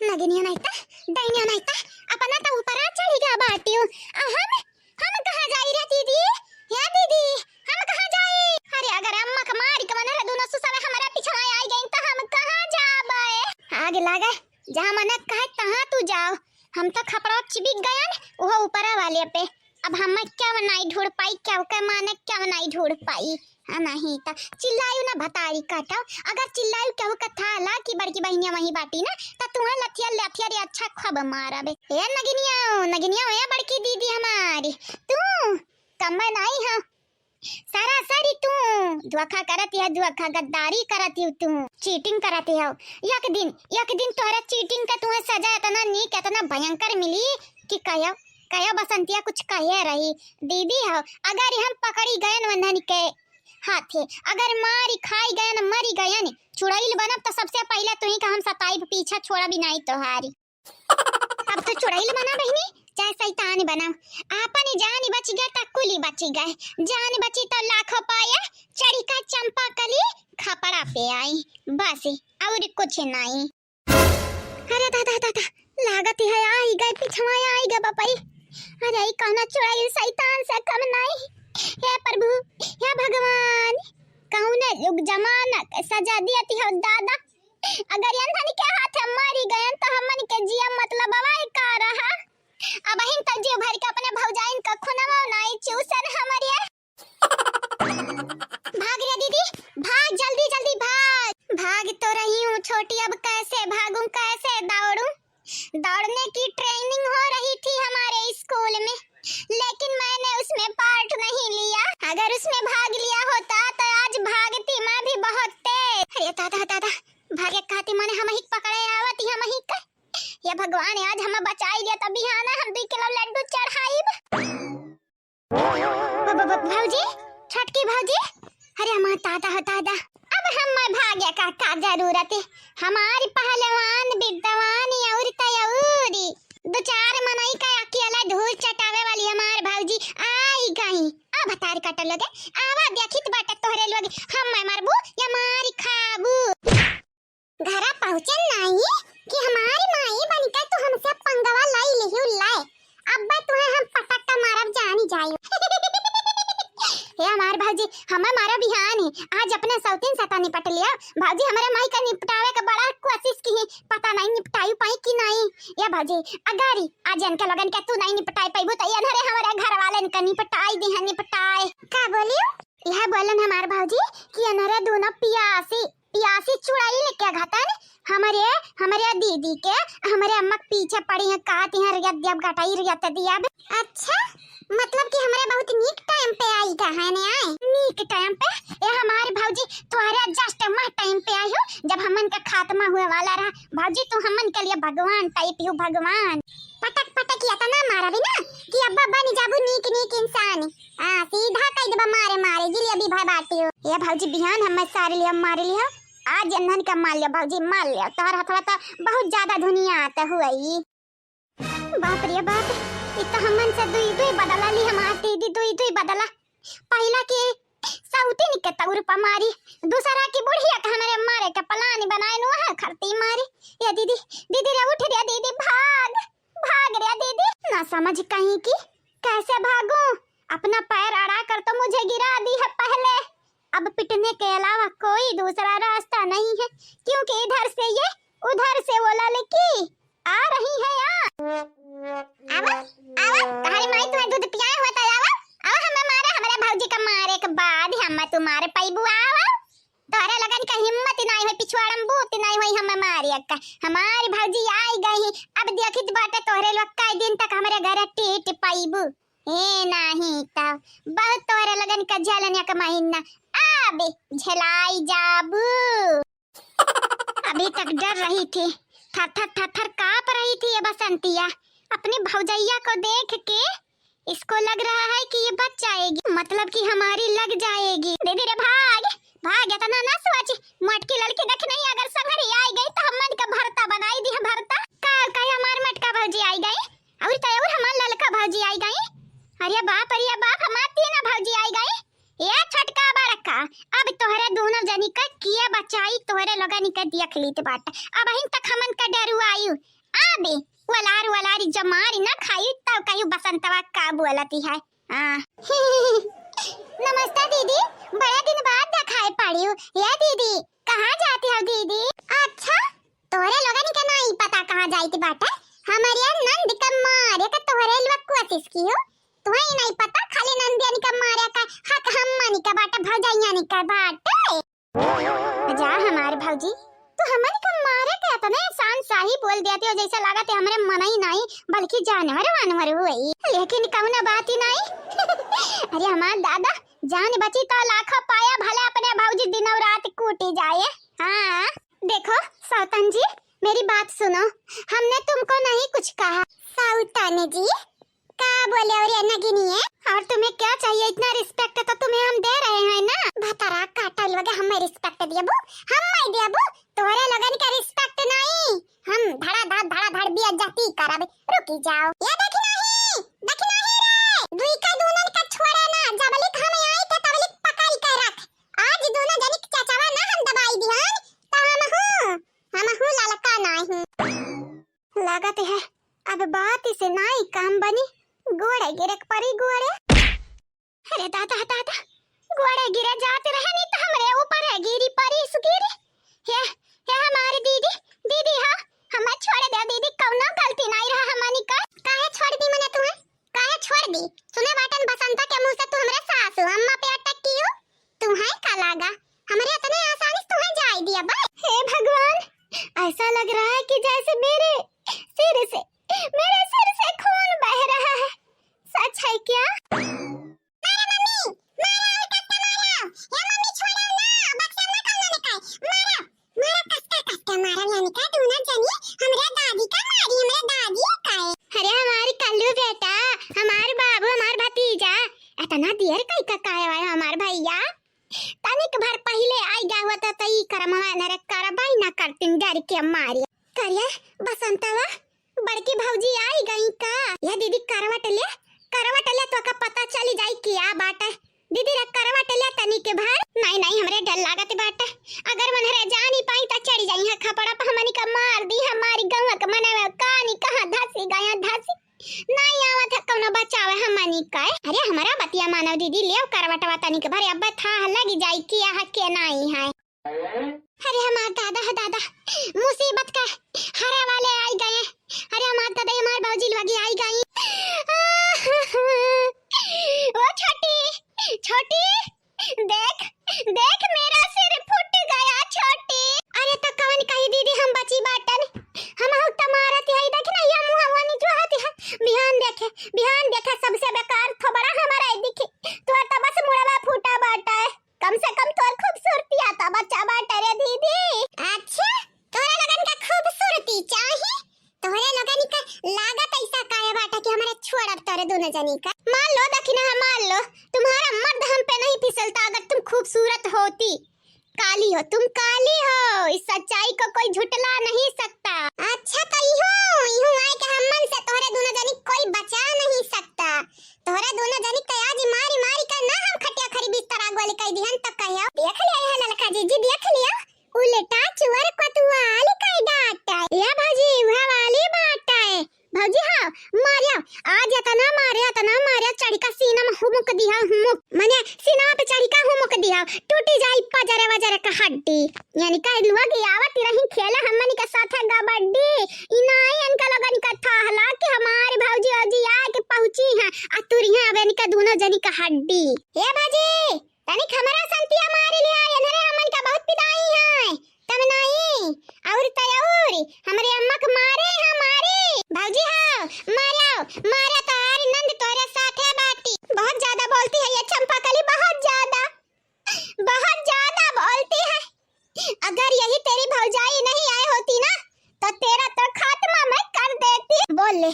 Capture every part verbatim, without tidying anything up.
नगिनिया नाहीं त, डैनिया नाहीं त, अपना त ऊपरा चढ़ि गया बाटिउ। आ हम, हम कहाँ जाई रे दीदी? या दीदी, हम कहाँ जाई? अरे अगर अम्मा क मारी क मनहरा दुनो सुसवे हमरा पिछवा आई गईं त हम कहाँ जाबे? आग लागे, जहाँ मन कहे तहाँ तू जाओ। हम त खपड़ा चिबिक गयन, उहो ऊपरा वाले पे। अब हम क्या बनाई ढूंढ पाई, क्या के माने क्या बनाई ढूंढ पाई। हाँ, नाहीं त चिल्लायु ना भतारी काटो। अगर चिल्लायु केहू क थाला कि बड़की बहिनिया वहीं बाटी ना, त तुहें लथिया लथिया रे अच्छा खूब मारबे। ए नगिनिया, नगिनिया, ए बड़की दीदी हमारी, तू कम नाहीं हो। सरासरी तू धोखा करत है, धोखा गद्दारी करत है तू, cheating करत है। एक दिन, एक दिन तोहरा cheating का तुहें सजा इतना नीक, इतना भयंकर मिली कि कहो, कहो बसंतिया कुछ कहे रही। दीदी हो, अगर हम पकड़ी गयन वन्हन के हाथे, अगर मारी खाई गयन, मरी गयन, चुड़ैल बनब त सबसे पहिले तुहीं का हम सताइब, पीछा छोड़ब नाहीं तोहारी। अब तो चुड़ैल बना बहिनी, चाहे शैतान बना, आपन जान बच गया त कुली बच गए, जान बची त लाखों पाया, चढ़ी का चंपा कली खपड़ा पे आई, बस और कुछ नाहीं। अरे दादा दादा, लागत है आई गए, पिछवा आई गए बपई। अरे ई कौना चुड़ैल शैतान से कम नाहीं। हे प्रभु, हे भगवान, कौने युग जमाना के सजा दियत हो दादा। अगर यंधन के हाथ हम मारी गयन त हमन के जिया मतलब अवाए का रहा। अब हिन त जीव भर के अपने भौजाइन का खुनवा नाहीं चूसन हमरे। भाग रे दीदी, भाग, जल्दी जल्दी भाग। भाग तो रही हूँ छोटी, अब कैसे भागूं, कैसे दौड़ूं? दौड़ने की training हो रही थी हमारे स्कूल में, लेकिन मैंने उसमें part नहीं लिया। अगर उसमें भाग लिया होता तो आज भागती मैं भी बहुत तेज। अरे दादा दादा, भागे कहती मने हमही के पकड़े आवत ही हमही के। ये भगवान, आज हम बचाई लिया तभी हाँ ना हम दुई किलो लड्डू चढ़ाइब। ब-, ब-, ब-, भौजी, छोटकी भौजी, अरे हमार दादा हो दादा, अब हम भागे का का जरूरत है? हमारी पहलवान विद्वान और तयौरी दो चार मनई का अकेला धूल चटावे वाली हमार भौजी आई गई। अब तार कटल लोगे, आवा देखित बाटे तोहरे लोग, हम मरबू या मारी खाबू। घरा पहुँचन नाई कि हमारी माई बनिके तू हमसे पंगवा लाई लिहिउ लाए। अब्बा तुहे हम पटक के मारब जानी जायु। हे हमार भौजी, हमें मारो बिहान ही। आज अपने सौतीन से तो निपट लिया। भौजी हमरे माई का निपटावे के बड़ा कोशिश की है, पता नहीं निपटाई पाई कि नहीं। ये भौजी, अगर आज इनके लोगन के तू नहीं निपटाई पाइबू तो ये अनहरे हमारे घर वाले इनका निपटाई दी है, निपटाए। का बोलियो? यह बोलन हमार भौजी कि अनहरे दोनों पियासी पियासी चुड़ैल के घतन हमरे, हमरे दीदी के, हमरे अम्मा के पीछे पड़ी हैं, कहती हैं, "रियत दियब गटाई, रियत दियब।" अच्छा, मतलब कि हमरे बहुत नीक time पे आई का है ने आए? नीक time पे? ए हमारी भौजी, तोहरे just वह time पे आई हो, जब हमन का खात्मा हुए वाला रहा। भौजी, तू हमन के लिए भगवान type हो, भगवान। पटक पटक इतना मारबी ना कि अब्बा बन जाबू नीक नीक इंसान। हाँ, सीधा कह देबा मारे मारे, जिलेबी भाई बाटी हो। ए भौजी, बिहान हम सारे लिए मार लिया। आज इन्हन के मार लिया भौजी, मार लिया। तोहर हथवा तो बहुत ज्यादा धुनिया आते हुए। बाप रे बाप, इ तो हमन से दुई दुई बदला ली हमार दीदी, दुई दुई बदला। पहला के सौतीन के तौर पर मारी, दूसरा की बुढ़िया के हमरे मारे के plan बनाए नु वहाँ खरती मारी। ए दीदी, दीदी रे उठ रे दीदी, भाग, भाग रे दीदी। ना समझ कहीं की कैसे भागूं, अपना पैर अड़ा कर तो मुझे गिरा दी है पहले। अब पिटने के अलावा कोई दूसरा रास्ता नहीं है, क्योंकि इधर से ये, उधर से वो ललकी आ रही है। आ, आवा, आवा, तुम्हारी माई तुम्हें दूध पियाए हुआ था, आवा, आवा, हमें मारा, हमारे भौजी का मारे के बाद हम तुम्हारे पैबू, आवा। तोहरे लगन का हिम्मत नहीं होई, पिछवाड़म बूत नहीं होई, हमें मारे का। हमारी भौजी आई गई, अब देखित बाटे तोहरे लोग कई दिन तक हमरे घरे टीट पैबू। ए नाही त बहुत तोहरे लगन का जलन एक महीना आबे झेलाई जाबू। अभी तक डर रही थी, थर थर थर थर कांप रही थी ये बसंतिया। अपनी भौजैया को देख के इसको लग रहा है कि ये बच जाएगी, मतलब कि हमारी लग जाएगी। दीदी रे भाग, भाग, इतना ना सोच। मोटकी लड़की देख नहीं, अगर संघरी आई गई तो हमन का भरता बनाई दी है, भरता। का, का हमार मटका भौजी आई गई? और तो और हमार ललका भौजी आई गई। अरे बाप, अरे बाप, हमार तीना भौजी आई गई। ए छोटका बड़का, अब तोहरे दोनों जनी का किए बचाई, तोहरे लोगन के देख लीत बाटे। अबहिन तक हमन का डरुआयु। आबे, वलार वलार जमारी ना खाई, तब कहियो बसंतवा का बोलती है। हाँ। नमस्ते दीदी, बड़ा दिन बाद देखाई पड़ियो। ये दीदी, कहाँ जाती हो दीदी? अच्छा, तोहरे लोगन के नाई पता कहाँ जाइत बाटे। हमरे नंद के मारे के तोहरे लोग कोशिश कियो। तुहई नाई पता, खाली नंदियन के मारे का हक हमनी के बाटे, भौजाइयन के बाटे। जा हमार भौजी, तू हमन के मारे के अतने शान शाही बोल देती हो, जैसे लागत है हमरे मनई नाई, बल्कि जानवर वानवर हुई। लेकिन कौनो बात ही नाई। अरे हमार दादा, जान बची तो लाखों पाया, भले अपने भौजी दिनों रात कूटी जाए। हाँ, देखो सौतन जी, मेरी बात सुनो, हमने तुमको नहीं कुछ कहा। सौतन जी, का बोले और ये नगिनिये? और तुम्हें क्या चाहिए? इतना respect तो तुम्हें हम दे रहे हैं ना। भतरा काटल वगे हमें respect दियाबू, हम नहीं दियाबू, तोहरे लोगन के respect नहीं। हम धड़ाधड़ धड़ाधड़ बेइज्जती करब। रुकी जाओ। ये देखी नहीं, देखी नहीं रे, दुई का दूनन का छोड़ा ना, जबलिक हम आई थे तबलिक पकड़ के रख। आज दोनों जनिक चचवा ना हम दबाई दिहन, तो हम हूँ, हम हूँ ललका नहीं। लागत है अब बात से नाई काम बनी, गोड़े गिरे के परी गोड़े। अरे दादा, दादा, गोड़े गिरे जात रहनी तो हमरे ऊपर है गिरी परी सुगिरी। हे, हे हमारी दीदी, दीदी हो, हमें छोड़ दे दीदी, कौनो गलती नाई रहा हमनी का। काहे छोड़ दी मने तुम्हें? काहे छोड़ दी? सुने बाटन बसंता के मुंह से तू हमरे सासू अम्मा पे अटक की हो? तुम्हें का लागा? हमरे इतने आसानी से तुम्हें जाए दिया बे? हे भगवान, ऐसा लग रहा है कि जैसे मेरे सिर से, मेरे सिर से खून बह रहा है। सच है क्या? मारा मम्मी, मारा और कट्टा मारा। हे मम्मी छोड़ा ना, बक्सा ना करना निकाल। मारा, मारा कसका कसका मारा, यानी का तू ना जानिए, हमरा दादी का मारी, हमरा दादी का है। अरे हमार कल्लू बेटा, हमार बाबू, हमार भतीजा, इतना देर कई का काहे आए हमार भैया? तनिक भर पहिले आई गया होता त ई करमवा नरे करबाई ना करतिन डर के मारी। करे बसंतवा, बड़की भौजी आई गई का? या दीदी करवट ले, करवट ले तो का पता चली जाई क्या बाटे। दीदी रे करवट ले तनिक भर। नहीं, नहीं, हमरे डर लागत बाटे। अगर मनहरे जानी पाई त चढ़ी जाई है खपड़ा पे हमनी का मार दी, हमारी गौवा के मनवा कानी कहाँ धसी गया धसी। नहीं आवत है कौनो बचावे हमनी का। अरे हमारा बतिया मानव दीदी, लेव करवटवा तनिक भर, अब था लगी जाई कि यहाँ के नहीं है। अरे हमार दादा है दादा, मुसीबत का हरे वाले आई गए। अरे हमार दादा, हमार भौजी लगी आई गई। ओ छोटी, छोटी, देख, देख मेरा सिर फूट गया छोटी। अरे तो कवन कही दीदी हम बची बाटन, हम हऊ त मारत है, देख ना ये मुँह वानी जो हाथ है। बिहान देखे, बिहान देखे सबसे बेकार थोबड़ा हमारा है दिखे। तू तो बस मुड़वा फूटा बाटा है। कम से कम तोर खूबसूरती आता बच्चा बाटे रे दीदी। अच्छा, तोरा लोगन का खूबसूरती चाही? तोहरे लोगन का लागत ऐसा काहे बाटा कि हमारे छोड़ब तोरे दोनों जनी का? मान लो दखिना, मान लो, तुम्हारा मर्द हम पे नहीं फिसलता अगर तुम खूबसूरत होती। काली हो तुम, काली हो, इस सच्चाई को कोई झुटला नहीं सकता। अच्छा तो इहो, इहो आए के हमन से तोहरे दोनों जनी कोई बचा नहीं सकता। तोहरे दोनों जनी के आज मारी मारी का ना हम खटिया खरी बिस्तरा गोली कई दिहन तो कहियो। देख लिया यह ललका जीजी, देख लिया। उल्टा चुअर कोतवाल कई डाटा। ए भौजी, उहा वाली बाटा है। भौजी हाँ, मारिया। आज इतना मारिया, इतना मारिया, चढ़ी का सीना में हुमुक दिया, हुमुक। मने सीना पे चढ़ी का हुमुक दिया। टूटी जाई पजरे वजरे का हड्डी। यानी कह लुआ कि आवत रही खेले हमनी के साथे गबड्डी। इनाई इनका लोगन का थाहला कि हमारी भौजी औजी आए के पहुंची हैं। आ तुरिया अब इनका दोनों जनी का हड्डी। ए भौजी, तनिक हमरा संतिया मार लिया, एनरे हमन का बहुत पिदाई है। तब नाई, और त और, हमरे अम्मा के मारे हैं, मारे। भौजी हाँ, मारो, मारो, तोहार नंद तोरे साथे बाटी। बहुत ज्यादा बोलती है ये चंपाकली, बहुत ज्यादा, बहुत ज्यादा बोलती है। अगर यही तेरी भौजाई नहीं आए होती ना, तो तेरा तो खात्मा मैं कर देती। बोल ले,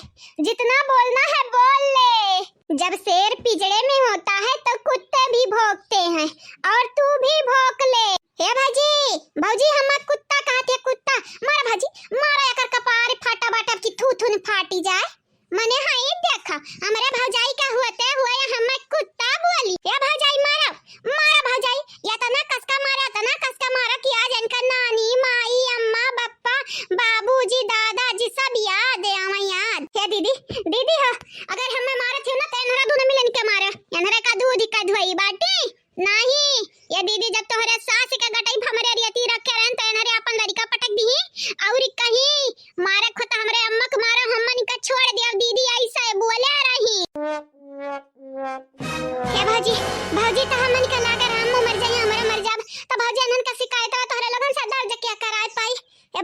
जितना बोलना है बोल ले। जब शेर पिजड़े में होता है तो कुत्ते भी भौंकते हैं, और तू भी भौंक ले। हे भौजी, भौजी हमार कुत्ता कहत है, कुत्ता। मारा भौजी, मारा एकर कपार फाटा बाटा की थू थू न फाटी जाए। मने हाँ, ये देखा, हमरे भौजाई का होते हुए हमें कुत्ता बोली। ए भौजाई मारा, मारा भौजाई, इतना कसका मारा, इतना कसका मारा कि आज इनका नानी, माई,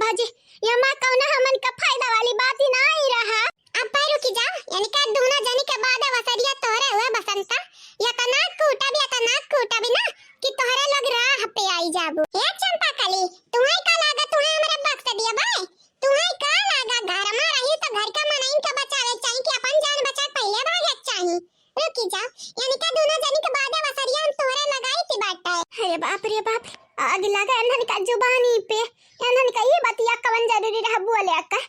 भौजी, ये माँ कौनो हमन का फायदा वाली बात ही ना आई रहा। अब भाई रुकी जा, यानी का दूनो जनी के बाद वसरिया तोहरे हुए बसंता, या तो नाक कूटा भी, या तो नाक कूटा भी ना कि तोहरे लोग राह पे आई जाबू। ए चंपा कली, तुम्हें का लागा, तुम्हें हमरे बख्श दिया भाई? तुम्हें का लागा, घर में रही तो घर का मनइन के बचावे चाही कि अपन जान बचा के पहले भागे चाही। रुकी जा, यानी का दूनो जनी के बाद वसरिया हम तोहरे लगाई थी बाटे। अरे बाप रे बाप, आग लगा इन्हन का जुबानी पे, इन्हन का ये बतिया कवन जरूरी रहा बोले का?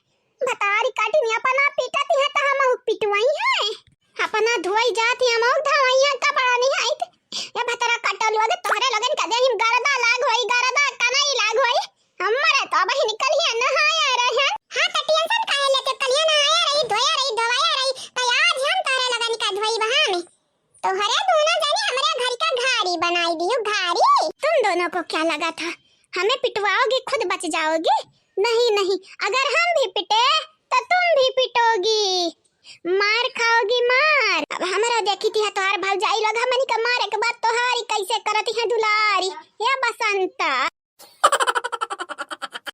भतारी काटी नहीं अपना पीटती है तो हम पिटवाई है, अपना धोई जाती हम धोई है कपड़ा नहीं है। ये भतरा कटल लोग तोहरे लोगन का देहिन गरदा लाग होई, गरदा कनाई लाग होई। हमरे तो अबही निकलिया नहाया रहन। हाँ, तो टेंशन काहे लेते? कलिया नहाया रही, धोया रही, धोवाया रही, तो आज हम तोहरे लगन का धोई बहाने। तोहरे दोनों जने हमरे घर का घारी बनाई दियो, घारी। तुम दोनों को क्या लगा था, हमें पिटवाओगी, खुद बच जाओगी? नहीं, नहीं, अगर हम भी पिटे, तो तुम भी पिटोगी। मार खाओगी, मार। अब हमरा देखी थी तोहार भौजाई लोग, हमनी का मारे के बाद तोहारी कैसे करती है दुलारी। हे बसंता।